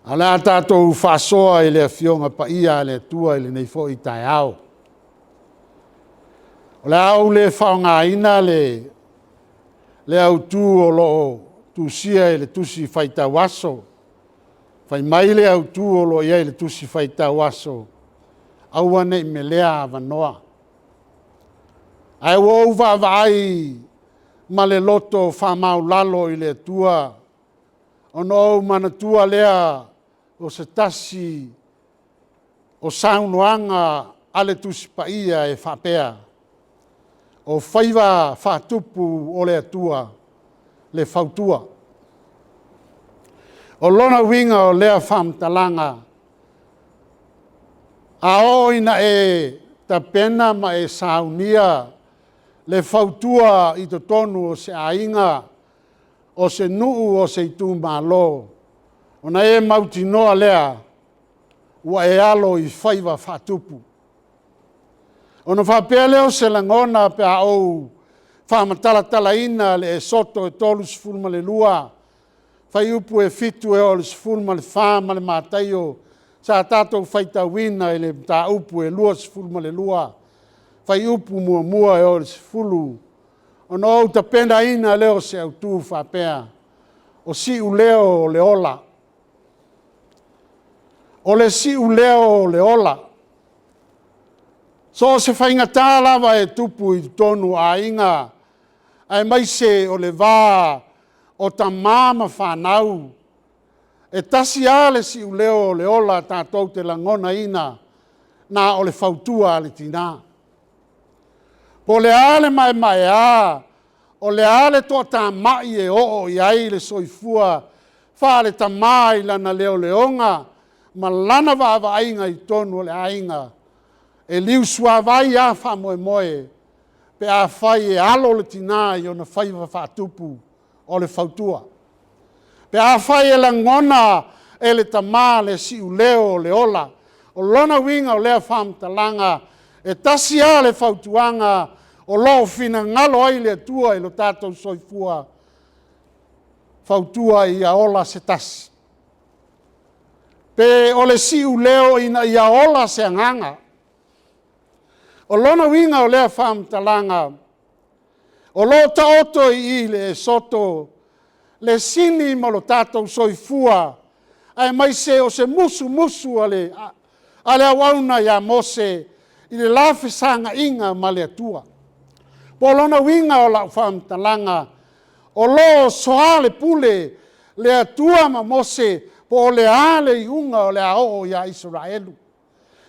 Ae o le a tatou faasoa i le Afioga Paia a le Atua i lenei foi taeao. O le a ou le faaaogaina le autu o lo o tusia i le Tusi Faitau Aso. Fai mai le autu o lo o i ai i le Tusi Faitau Aso, aua ne i melea avanoa. Ae ua ou vaavaai ma le loto faamaualalo i le Atua, ona ou manatua lea o se tasi o saunoaga a le Tusi Paia e faapea, “O faiva faatupu o le Atua le fautua.” O lona uiga o lea faamatalaga, a oo ina e tapena ma e saunia le fautua i totonu o se aiga, o se nuu o se itumalo, ona e mautinoa lea, ua e alo i faiva faatupu. Ona faapea lea o se lagona pe a ou faamatalatalaina le Esoto e 32, fuaiupu e 7 e oo i le 14 ma le Mataio sa tatou faitauina i le mataupu e 22, fuaiupu 1 e oo i le 10, ona ou tapenaina lea o se autu faapea, o siuleo o le ola. O le siuleo o le ola. So o se faigata lava e tupu i totonu o aiga, aemaise o le va o tama ma fanau, e tasi lava le siuleo o le ola tatou te lagonaina, na o le fautua a le tina. Po o le a le maemaea, o le a le toatamai e oo i ai le soifua faale-tama i lana leoleoga ma lana vaavaaiga i totonu o le aiga, e liusuavai lava faamoemoe pe afai e alo le tina i ona faiva faatupu o le fautua. Pe afai e lagona e le tama le siuleo o le ola. O lona uiga o lea faamatalaga, e tasi lava le fautuaga o lo o finagalo ai le Atua i lo tatou soifua, fautua ia ola se tasi. Pe o le siuleo ina ia ola se agaga. O lona uiga o lea faamatalaga, o lo o taoto i i le Esoto le sini ma lo tatou soifua, aemaise o se musumusu a le auauna ia Mose i le la fesagaiga ma le Atua. Po o lona uiga o lau faamatalaga, o lo o soalepule le Atua ma Mose po o le a le iuga o le a oo ia Isaraelu.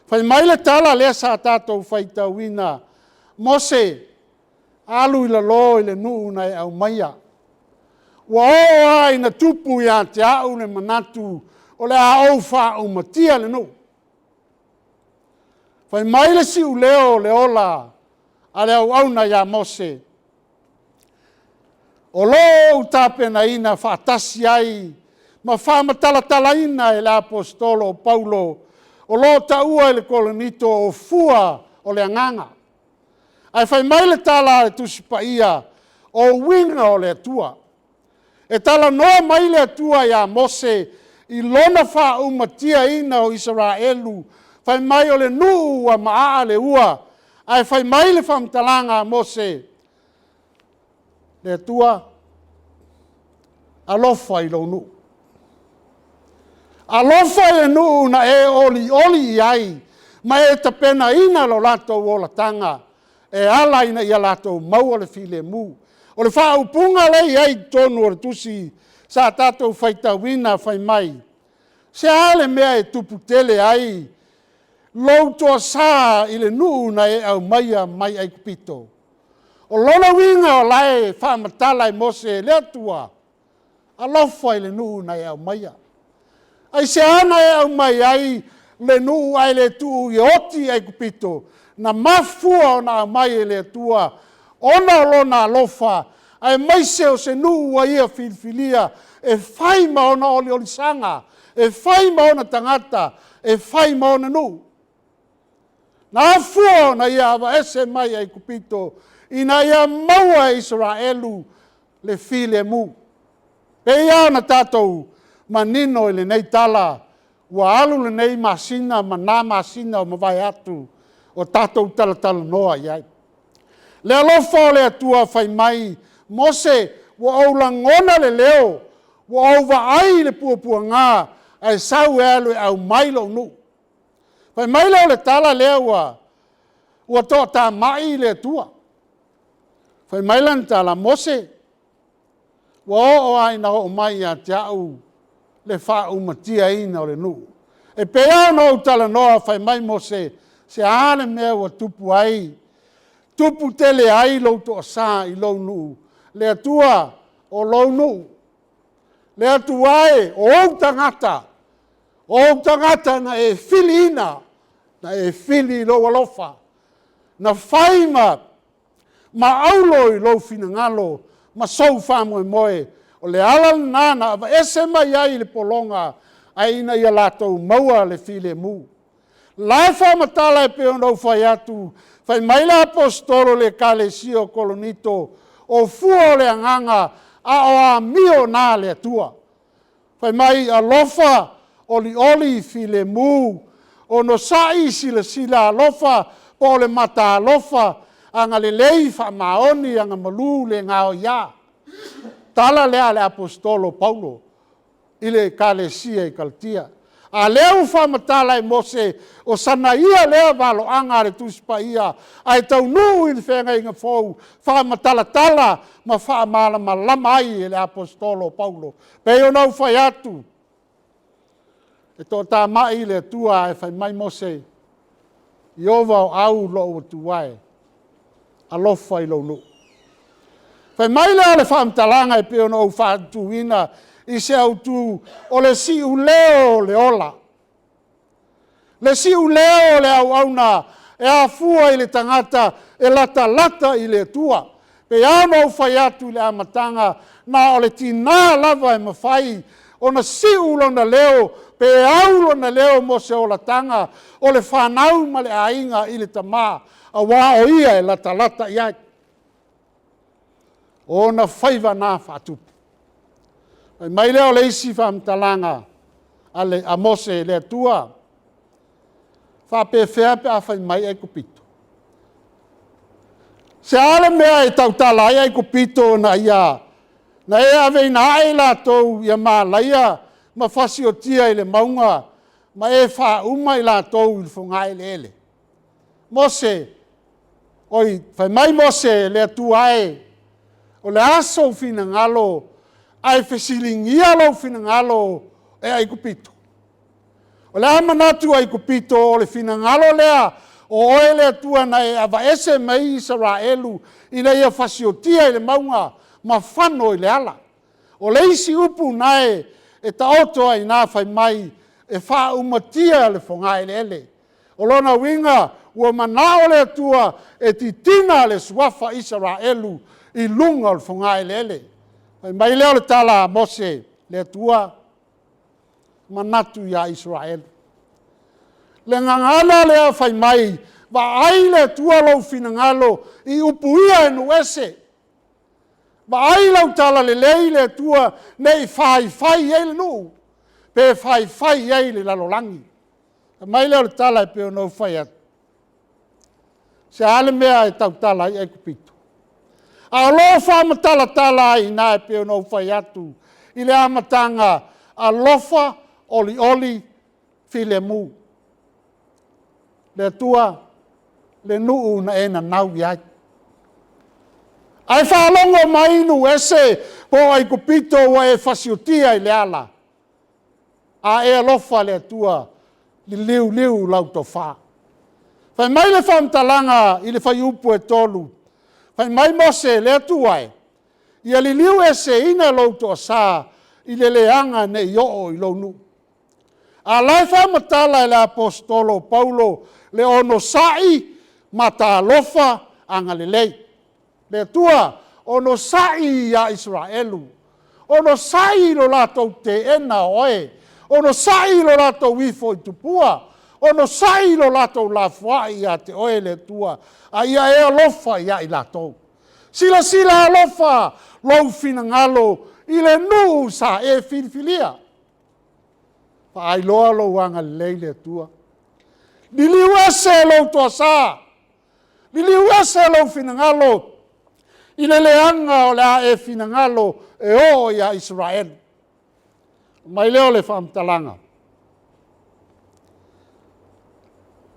Fai mai le tala lea sa tatou faitauina, Mose, alu i lalo i le nuu na e aumaia. Ua oo lava ina tupu ia te au le manatu o le a ou faaumatia le nuu. Fai mai le siuleo o le ola a le auauna ia Mose, o lo o ou tapenaina faatasi ai ma faamatalatalaina e le Aposetolo o Paulo, o lo o taua i le Korinito o fua o le agaga. Ae fai mai le tala a le Tusi Paia, o uiga o le Atua. E talanoa mai le Atua ia Mose i lona faaumatiaina o Isaraelu, fai mai o le nuu ua maaa le ua, ae fai mai le faamatalaga a Mose, “Le Atua, alofa i lou nuu, alofa i le nuu na e olioli i ai ma e tapenaina lo latou olataga e ala ina ia latou maua le filemu.” O le faaupuga lea e i ai i totonu o le tusi sa tatou faitauina fai mai, se a le mea e tupu tele ai lou toasa i le nuu na e aumaia mai Aikupito? O lona uiga o la e faamatala e Mose e le Atua, alofa i le nuu na e aumaia. Aisea na e aumai ai le nuu ae le tuu e oti i Aikupito? Na mafua ona aumai e le Atua ona o Lona alofa, aemaise o se nuu ua Ia filifilia e fai ma ona oliolisaga, e fai ma ona tagata, e fai ma ona nuu. Na afua ona ia aveese mai Aikupito? Ina ia maua e Isaraelu le filemu. E pei lava ona tatou manino i lenei tala. Ua alu lenei masina ma na masina ua mavae atu o tatou talatalanoa i ai. Le alofa o le Atua fai mai, Mose, ua ou lagona le leo, ua ou vaai i le puapuaga, ae sau e alu e aumai lou nuu. Fai mai lea o le tala lea ua toatamai le Atua. Fai mai lana tala, Mose, ua oo lava ina oo mai ia te au le faaumatiaina o le nuu. E pei lava ona ou talanoa, fai mai Mose, se a le mea ua tupu ai, tupu tele ai lou toasa i lou nuu? Le Atua, o lou nuu, le Atua e, o ou tagata, o ou tagata na e filiina, na e fili i lou alofa, na fai ma auro i lou finagalo ma sou faamoemoe. O le ala lena na aveese mai ai i le pologa, ae ina ia latou maua le filemu. O la e faamatala e pei ona ou fai atu, fai mai le Aposetolo i le Ekalesia o Korinito, o fua o le agaga a o amio na a le Atua. Fai mai, alofa, olioli, filemu, onosai, silasila alofa po o le mataalofa, agalelei, faamaoni, agamalu, le gaoia. O le tala lea a le Aposetolo o Paulo i le Ekalesia i Kalatia. A o lea ua faamatala e Mose, o sana ia lea valoaga a le Tusi Paia, ae taunuu i le Feagaiga Fou, faamatalatala ma faamalamalama ai e le Aposetolo o Paulo. E pei ona ou fai atu, e toatamai le Atua ae fai mai Mose, Ieova o au lou Atua e, alofa i lou nuu. Fai mai lea o le faamatalaga e pei ona ou fautuina i se autu, o le siuleo o le ola. Le siuleo o le auauna e afua i le tagata e latalata i le Atua. E pei lava ona ou fai atu i le amataga, na o le tina lava e mafai ona siu lona leo pe au lona leo mo se olataga o le fanau ma le aiga i le tama, aua o ia e latalata i ai. O ona faiva na faatupu. Fai mai lea o le isi faamatalaga a Mose, le Atua, e faapefea pe a fai mai Aikupito? Se a le mea e tautala ai Aikupito ina ia e aveina ae i latou ia malaia ma fasiotia i le mauga ma e faauma i latou i le fogaeleele? Mose, oi, fai mai Mose, le Atua e, o le a sou finagalo ae fesiligia lou finagalo e Aikupito? O le a manatu Aikupito o le finagalo lea o oe le Atua na e aveese mai Isaraelu ina ia fasiotia i le mauga ma fano i le ala. O le isi upu na e taoto ai i ina fai mai e faaumatia le fogaeleele. O lona uiga ua manao le Atua e titina le suafa Isaraelu i luga o le fogaeleele. Fai mai lea o le tala a Mose, le Atua, manatu ia Isaraelu. Le gagana lea fai mai, vaai le Atua lou finagalo i upu ia e nuu ese. Vaai lau talalelei le Atua ne i faifai ai le nuu pe faifai ai le lalolagi. Fai mai lea o le tala e pei ona ou fai atu, se a le mea e tautala ai Aikupito? A o lo o faamatalatala ai i ina e pei ona ou fai atu i le amataga, alofa, olioli, filemu. Le Atua, le nuu na e nanau i ai. Ae faalogo mai nuu ese po o Aikupito ua e fasiotia i le ala, a e alofa le Atua, liliu lau tofa. Fai mai le faamatalaga i le fuaiupu 3, fai mai Mose, le Atua e, ia liliu eseina lou toasa i le leaga ne i oo i lou nuu. A o la e faamatala e le Aposetolo o Paulo le onosai, mataalofa, agalelei. Le Atua, onosai ia Isaraelu, onosai i lo latou teena o oe, onosai i lo latou ifo i tupua, onosai i lo latou lafoai ia te oe le Atua, a ia e alofa ia i latou. Silasila alofa lou finagalo i le nuu sa e filifilia. Faailoa lou agalelei le Atua. Liliu ese lou toasa, liliu ese lou finagalo i le leaga o le a e finagalo e oo ia Isaraelu. Ona aumai lea o le faamatalaga,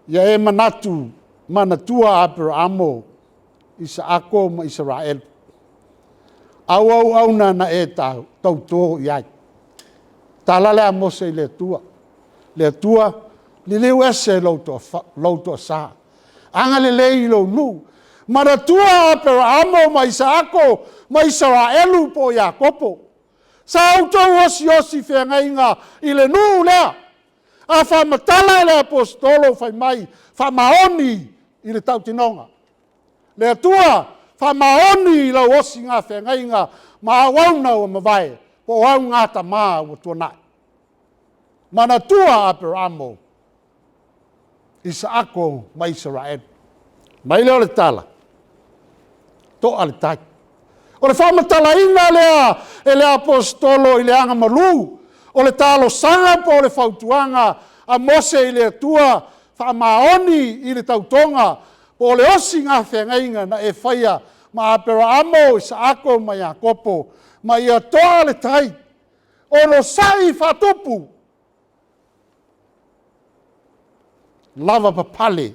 ia e manatu, manatua Aperamo, Isaako ma Isaraelu, au auauna na e tauto i ai. Tala lea a Mose i le Atua, le Atua, liliu ese lou toasa, agalelei i lou nuu, manatua Aperamo ma Isaako ma Isaraelu po o Iakopo. Sa outou osiosi feagaiga i le nuu lea. A faamatala e le Aposetolo fai mai, faamaoni i le tautinoga. Le Atua, faamaoni i lau osiga feagaiga ma auauna ua mavae, po o augatama ua tuanai. Manatua Aperamo, Isaako ma Isaraelu. Ona fai mai lea o le tala, to'a le tai. O le faamatalaina lea e le Aposetolo i le agamalu, o le talosaga po o le fautuaga a Mose i le Atua, faamaoni i le tautoga po o le osiga feagaiga na e faia ma Aperamo, Isaako ma Iakopo, ma ia to'a le tai, onosai faatupu, lavapapale.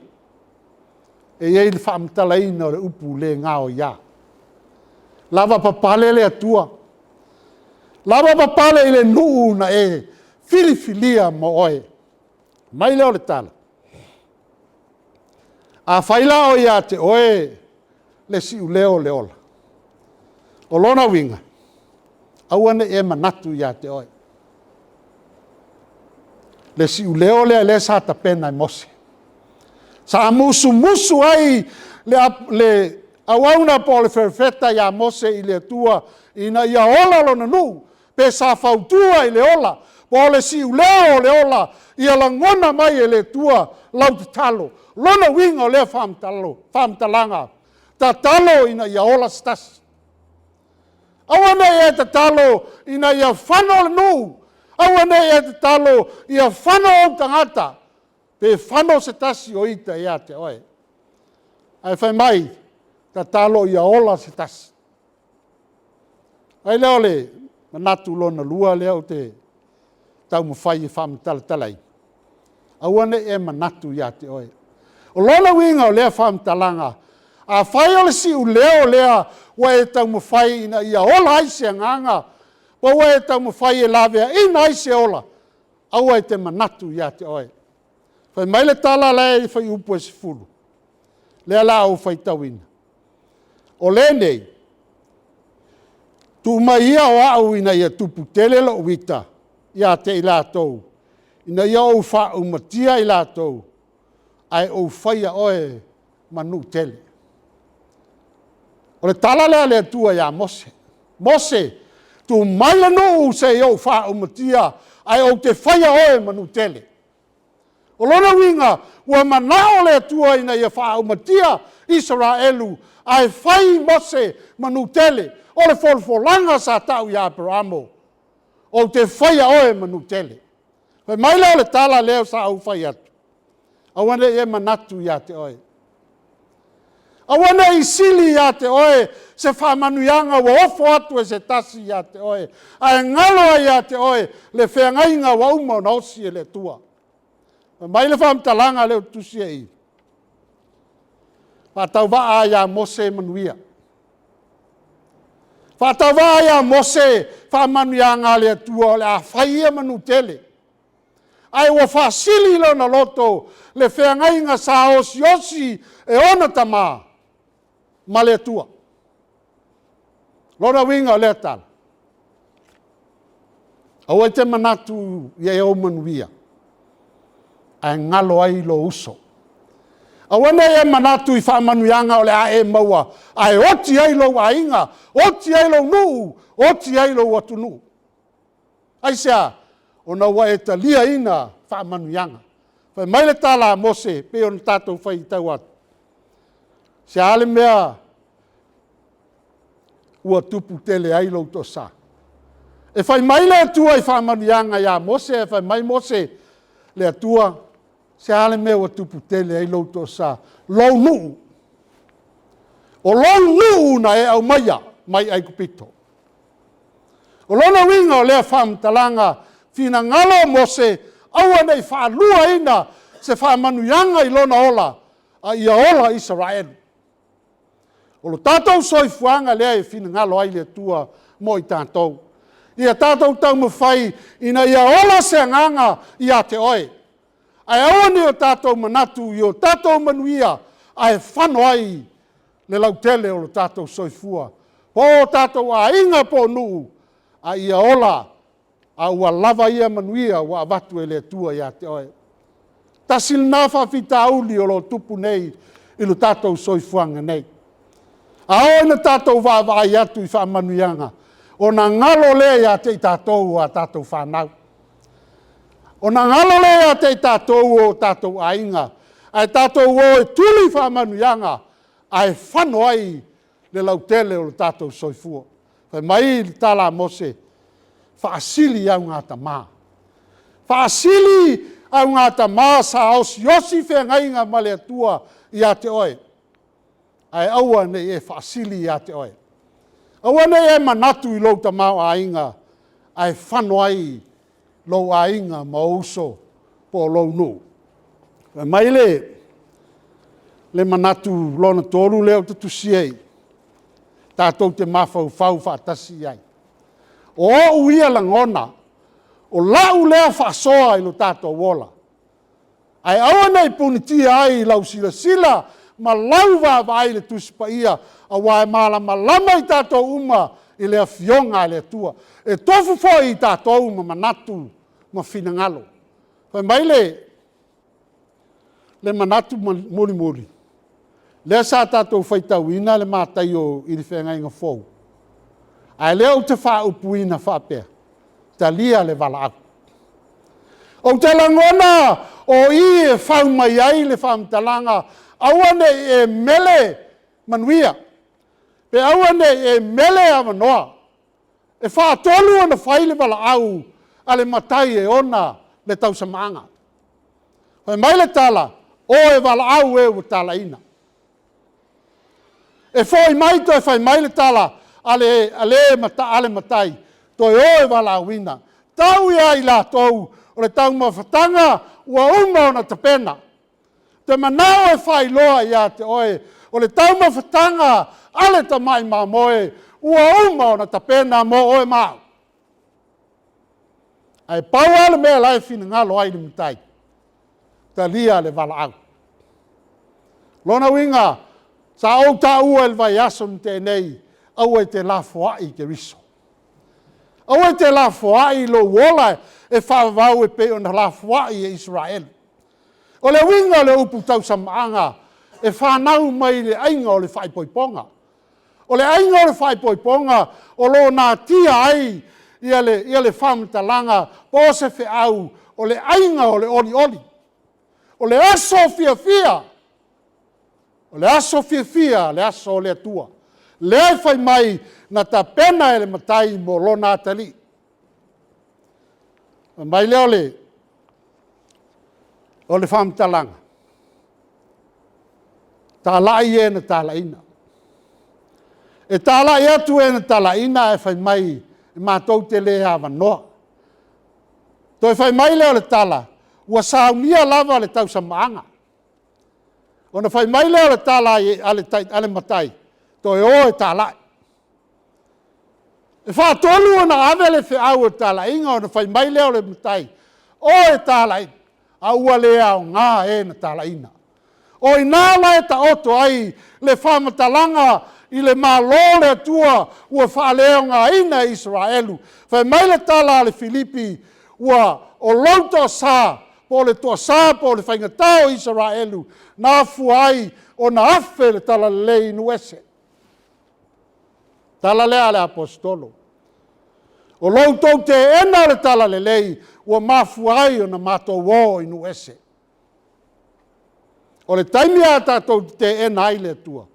E i ai le faamatalaina o le upu le gaoia. Lavapapale le Atua, lavapapale i le nuu na e filifilia mo oe. Ona fai mai lea o le tala, afai la o ia te oe le siuleo o le ola, o lona uiga, aua ne i e manatu ia te oe. Le siuleo lea lea sa tapena e Mose. Sa musumusu ai le auauna po o le perofeta ia Mose i le Atua ina ia ola lona nuu, pe sa fautua i le ola, po o le siuleo o le ola, ia lagona mai e le Atua lau tatalo. O lona uiga o lea faamatalaga, tatalo ina ia ola se tasi. Aua ne i e tatalo ina ia fano le nuu, aua ne i e tatalo ia fano ou tagata, pe fano se tasi o ita ia te oe. Ae fai mai, tatalo ia ola se tasi. Ona i ai lea o le manatu lona lua lea ou te taumafai e faamatalatalaina, aua ne i e manatu ia te oe. O lona uiga o lea faamatalaga, afai o le siuleo lea ua e taumafai ina ia ola ai se agaga, po ua e taumafai e laveaina ai se ola, aua e te manatu ia te oe. Fai mai le tala la e i le fuaiupu 10, lea o le a ou faitauina. O lenei, tuu mai ia o au ina ia tupu tele lou ita ia te i latou, ina ia ou faaumatia i latou, ae ou faia oe ma nuu tele. O le tala lea a le Atua ia Mose, Mose, tu mai le nuu se i ou faaumatia, ae ou te faia oe ma nuu tele. O lona uiga, ua manao le Atua ina ia faaumatia Isaraelu, ae fai Mose ma nuu tele. O le folafolaga sa tau ia Aperamo, ou te faia oe ma nuu tele. Fai mai lea o le tala lea sa ou fai atu, aua ne i e manatu ia te oe. Aua ne i sili ia te oe se faamanuiaga ua ofo atu e se tasi ia te oe, ae galo ai ia te oe le feagaiga ua uma ona osi e le Atua. Fai mai le faamatalaga lea ou te tusia i i, faatauvaa ai ia Mose manuia. Faatauvaa ai ia Mose faamanuiaga a le Atua o le a fai ia ma nuu tele. Ae ua faasili lona loto le feagaiga sa osiosi e ona tama ma le Atua. O lona uiga o lea tala, aua e te manatu i ou manuia ae galo ai lou uso. Aua ne i e manatu i faamanuiaga o le a e maua ae oti ai lou aiga, oti ai lou nuu, oti ai lou atunuu. Aisea? Ona ua e taliaina faamanuiaga. Fai mai le tala a Mose e pei ona tatou faitau atu, o le a le mea ua tupu tele ai lou toasa? E fai mai le Atua i faamanuiaga ia Mose ae fai mai Mose, le Atua, se a le mea ua tupu tele ai lou toasa? Lou nuu. O lou nuu na e aumaia mai Aikupito. O lona uiga o lea faamatalaga, finagalo o Mose, aua ne i faaluaina se faamanuiaga i lona ola, a ia ola Isaraelu. O lo tatou soifuaga lea e finagalo ai le Atua mo i tatou. Ia tatou taumafai ina ia ola se agaga ia te oe, ae aua ne i o tatou manatu i o tatou manuia ae fano ai le lautele o lo tatou soifua, po o tatou aiga po o nuu, a ia ola a ua lava ia manuia ua avatu e le Atua ia te oe. Tasi lena faafitauli o lo o tupu nei i lo tatou soifuaga nei. A oo ina tatou vaavaai atu i faamanuiaga, ona galo lea ia te i tatou o a tatou fanau. Ona galo lea ia te i tatou o tatou aiga, ae tatou o e tuli faamanuiaga ae fano ai le lautele o lo tatou soifua. Fai mai le tala a Mose, faasili augatama, faasili augatama sa osiosi feagaiga ma le Atua ia te oe, ae aua ne i e faasili ia te oe. Aua ne i e manatu i lou tamaoaiga ae fano ai lou aiga ma ou uso po o lou nuu. Fai mai le manatu lona tolu lea ou te tusia i, tatou te mafaufau faatasi i ai. O ou ia lagona, o lau lea faasoa i lo tatou ola, ae aua ne i punitia ai i lau silasila ma lau vaavaai i le Tusi Paia, aua e malamalama i tatou uma i le Afioga a le Atua. E tofu foi i tatou ma manatu ma finagalo. Fai mai le manatu mulimuli, lea sa tatou faitauina le Mataio i le Feagaiga Fou, a o lea ou te faaupuina faapea, talia le valaau. Ou te lagona o i e fau mai ai le faamatalaga, aua ne i e mele manuia, pe aua ne i e mele avanoa. E faatolu ona fai le valaau a le matai e ona le tausamaaga. Fai mai le tala, o e valaau e ua talaiina. E foi mai toe fai mai le tala a le matai, toe o e valaauina. Tau ia i latou o le taumafataga ua uma ona tapena. Ou te manao e faailoa ia te oe, o le taumafataga a le tamai mamoe ua uma ona tapena mo oe ma au. Ae pau lava le mea o la e finagalo ai le Matai, talia le valaau. O lona uiga, sa ou taua i le vaiaso na tea nei, aua e te lafoai i Keriso. Aua e te lafoai lou ola e faavavau e pei ona lafoai e Isaraelu. O le uiga o le upu tausamaaga, e fanau mai le aiga o le faaipoipoga. O le aiga o le faaipoipoga o lo o natia ai le faamatalaga po o se feau, o le aiga o le olioli. O le aso fiafia, o le aso fiafia, le aso o le Atua, lea e fai mai na tapena e le Matai mo lona atalii. Ona fai mai lea o le faamatalaga, talai e na talaiina. E talai atu e na talaiina ae fai mai matou te le avanoa. Toe fai mai lea o le tala, ua saunia lava le tausamaaga. Ona fai mai lea o le tala a le matai, toe o e talai. E faatolu ona ave le feau o le talaiga ona fai mai lea o le matai, o e talai, a ua le aoga e na talaiina. O i ina la e taoto ai le faamatalaga i le Malo o le Atua ua faaleaogaina e Isaraelu. Fai mai le tala a le Filipi, o lou toasa, po o le toasa po o le faigata o Isaraelu, na afua ai ona afe le Talalelei i nuu ese. O le tala lea a le Aposetolo. O lo outou teena o le Talalelei ua mafua ai ona matou o i nuu ese. O le taimi lava tatou te teena ai le Atua,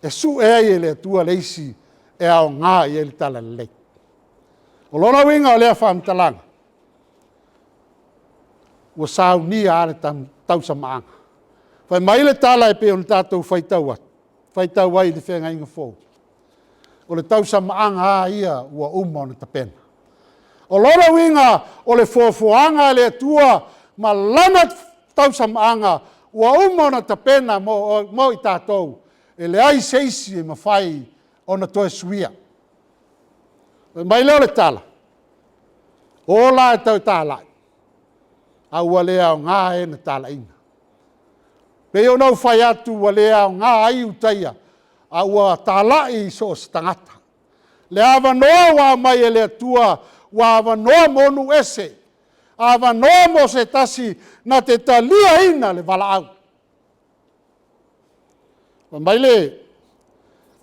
e sue ai e le Atua le isi e aoga i ai le Talalelei. O lona uiga o lea faamatalaga, ua saunia lava le tausamaaga. Fai mai le tala e pei ona tatou faitau atu, faitau ai i le Feagaiga Fou, o le tausamaaga lava ia ua uma ona tapena. O lona uiga o le foafoaga a le Atua ma Lana tausamaaga ua uma ona tapena mo i tatou, e leai se isi e mafai ona toe suia. Fai mai lea o le tala, o la e toe talai, a ua le aoga e na talaiina. E pei ona ou fai atu ua le aoga ai Iutaia, a ua talai i so o se tagata. Le avanoa ua aumai e le Atua ua avanoa mo nuu ese, avanoa mo se tasi na te taliaina le valaau. Fai mai le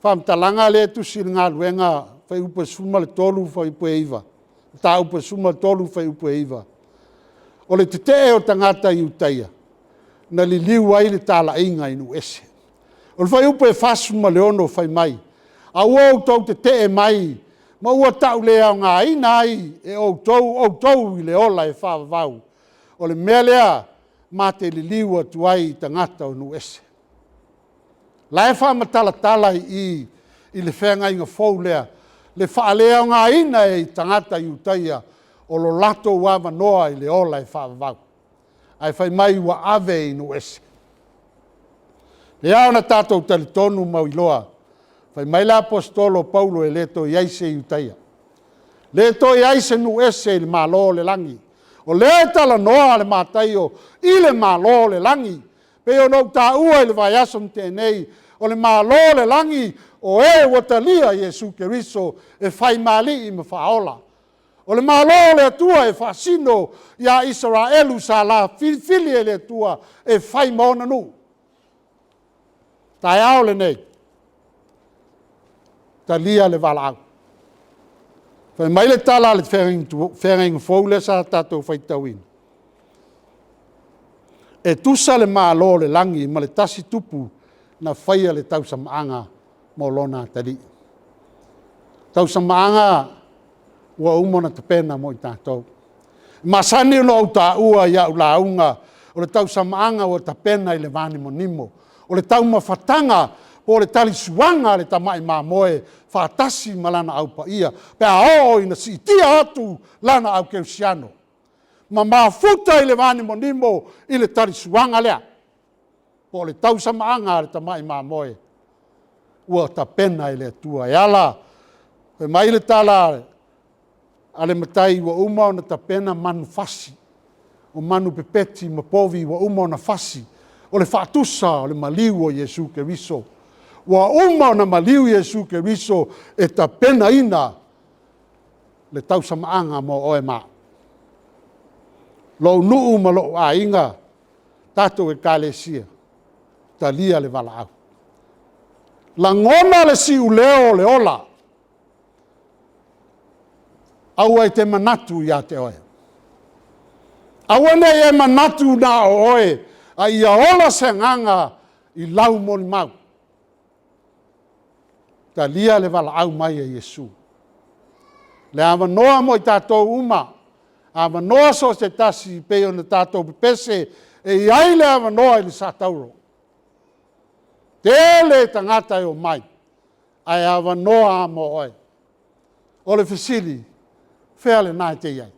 faamatalaga lea e tusi i le Galuega, fuaiupu 13 fuaiupu e 9, mataupu 13 fuaiupu e 9, o le tetee o tagata Iutaia, na liliu ai le talaiga i nuu ese. O le fuaiupu 46 fai mai, a ua outou tetee mai ma ua tauleaogaina ai e outou outou i le ola e faavavau, o le mea lea ma te liliu atu ai i tagata o nuu ese. O la e faamatalatala i i i le Feagaiga Fou lea le faaleaogaina e tagata Iutaia o lo latou avanoa i le ola e faavavau. Ae fai mai ua ave i nuu ese. E ao ona tatou talitonu ma iloa, fai mai le Aposetolo o Paulo e le toe i ai se Iutaia, le toe i ai se nuu ese i le Malo o le lagi. O lea e talanoa le Mataio i le Malo o le lagi. E pei ona ou taua i le vaiaso na tea nei, o le Malo o le lagi, o e ua talia Iesu Keriso e fai ma Alii ma Faaola. O le Malo o le Atua e faasino ia Isaraelu sa la filifili e le Atua e fai ma ona nuu. Taeao lenei, talia le valaau. Fai mai le tala a le Feagaiga Fou lea sa tatou faitauina, e tusa le Malo o le lagi ma le tasi tupu na faia le tausamaaga mo lona atalii. Tausamaaga ua uma ona tapena mo i tatou. E masani ona ou taua i au lauga, o le tausamaaga ua tapena i le vanimonimo. O le taumafataga po o le talisuaga a le tamai mamoe faatasi ma lana au paia pe a oo ina siitia atu lana aukerisiano ma mafuta i le vanimonimo i le talisuaga lea, po o le tausamaaga a le tamai mamoe ua tapena e le Atua. E ala, fai mai le tala a le matai ua uma ona tapena manufasi, o manupepeti ma povi ua uma ona fasi, o le faatusa o le maliu o Iesu Keriso. Ua uma ona maliu Iesu Keriso e tapenaina le tausamaaga mo oe ma au. Lou nuu ma lou aiga, tatou ekalesia, talia le valaau. Lagona le siuleo o le ola, aua e te manatu ia te oe. Aua ne i e manatu na o oe, a ia ola se agaga i lau molimau. Talia le valaau mai a Iesu. Le avanoa mo i tatou uma, avanoa so o se tasi e pei ona tatou pepese, e i ai le avanoa i le satauro. Tele tagata e omai, ae avanoa lava mo oe. O le fesili, o fea lena e te i ai?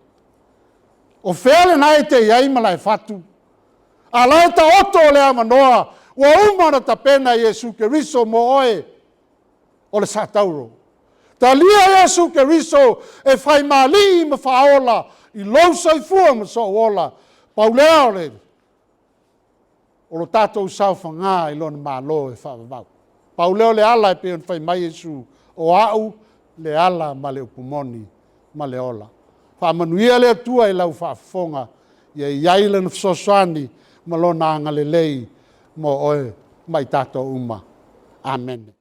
O fea lena e te i ai ma lae fatu? A o la e taoto le avanoa ua uma ona tapena e Iesu Keriso mo oe, o le satauro. Talia Iesu Keriso e fai ma Alii ma Faaola i lou soifua ma sou ola, pau lea o lo tatou saofaga i lona Malo e faavavau. Pau lea o le ala e pei ona fai mai Iesu, o au le ala ma le upu moni ma le ola. Faamanuia le Atua i lau faafofoga, ia i ai Lana fesoasoani ma Lona agalelei mo oe ma i tatou uma. Amene.